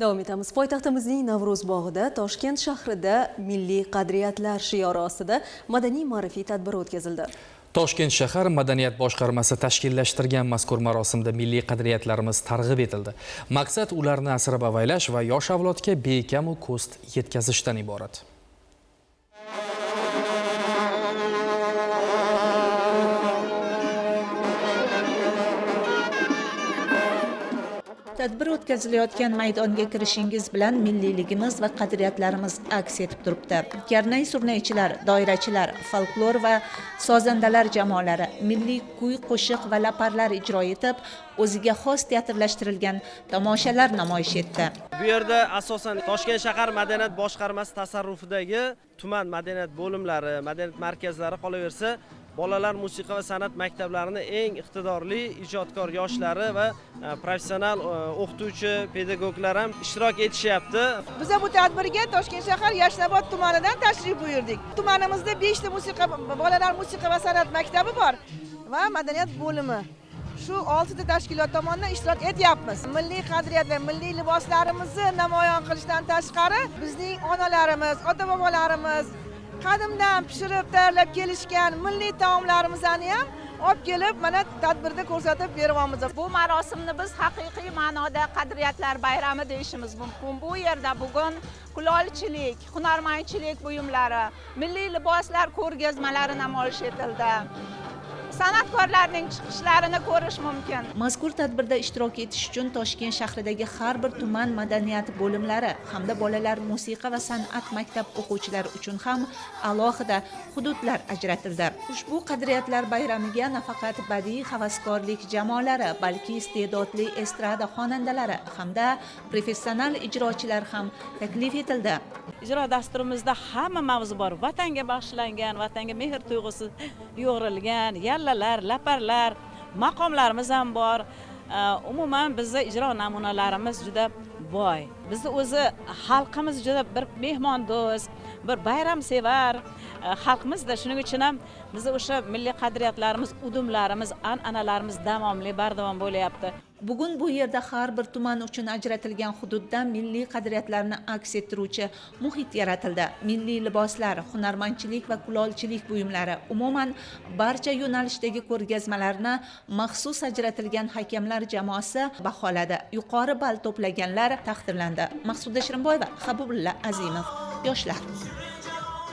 Davom etamiz. Poytaxtimizning Navro'z bog'ida Toshkent shahrida milliy qadriyatlar shiori ostida madaniy ma'rifiy tadbir o'tkazildi. Toshkent shahar madaniyat boshqarmasi tashkillashtirgan mazkur marosimda milliy qadriyatlarimiz targ'ib etildi. Maqsad ularni asrab avaylash va yosh avlodga bekamu ko'st yetkazishdan iborat. Tadbir o'tkazilayotgan maydonga kirishingiz bilan milliyligimiz va qadriyatlarimiz aks etib turibdi. Karnay surnaychilar, doirachilar, folklor va sozandalar jamoalari milliy kuy, qo'shiq va laparlar ijro etib, o'ziga xos teatrlashtirilgan tomoshalar namoyish etdi. Bu yerda asosan Toshkent shahar madaniyat boshqarmasi tasarrufidagi tuman madaniyat bo'limlari, madaniyat markazlari, qolaversa bolalar musiqa va san'at maktablarini eng iqtidorli ijodkor yoshlari va professional o'qituvchi pedagoglar ham ishtirok etishyapti. Biz bu tadbirga Toshkent shahar Yashnobod tumanidan tashrif buyurdik. Tumanimizda 5 ta musiqa bolalar musiqa va san'at maktabi bor va madaniyat bo'limi. Shu 6 ta tashkilot tomonidan ishtirok etyapmiz. Milliy qadriyatlar, milliy liboslarimizni namoyon qilishdan tashqari bizning onalarimiz, ota-bobolarimiz qadimdan pishirib tayyorlab kelishgan milliy taomlarimizni ham olib kelib mana tadbirda ko'rsatib beryapmiz. Bu marosimni biz haqiqiy ma'noda qadriyatlar bayrami deyishimiz mumkin. Bu yerda bugun kulolchilik, hunarmandchilik buyumlari, milliy liboslar ko'rgazmalari namoyish etildi. San'atkorlarning chiqishlarini ko'rish mumkin. Mazkur tadbirda ishtirok etish uchun Toshkent shahridagi har bir tuman madaniyat bo'limlari hamda bolalar musiqa va san'at maktab o'quvchilari uchun ham alohida hududlar ajratildi. Ushbu qadriyatlar bayramiga nafaqat badiiy havaskorlik jamoalari, balki iste'dodli estrada xonandalari hamda professional ijrochilar ham taklif etildi. Ijro dasturimizda hamma mavzu bor. Vatanga bag'ishlangan, vatanga mehr tuyg'usi yo'g'rilgan yallalar, laparlar, maqomlarimiz ham bor. Umuman bizni ijro namunalarimiz juda boy. Bizni o'zi xalqimiz juda bir mehmondo'st, bir bayramsevar xalqimizda. Shuning uchun ham bizni o'sha milliy qadriyatlarimiz, udumlarimiz, an'analarimiz davomli, bardavom bo'lyapti. Bugun bu yerda har bir tuman uchun ajratilgan hududda milliy qadriyatlarni aks ettiruvchi muhit yaratildi. Milliy liboslar, hunarmandchilik va kulolchilik buyumlari, umuman barcha yo'nalishdagi ko'rgazmalarni maxsus ajratilgan hakamlar jamoasi baholadi. Yuqori ball to'plaganlar taqdirlandi. Maqsuda Shirinboyeva, Habibulla Azimov, Yoshlar.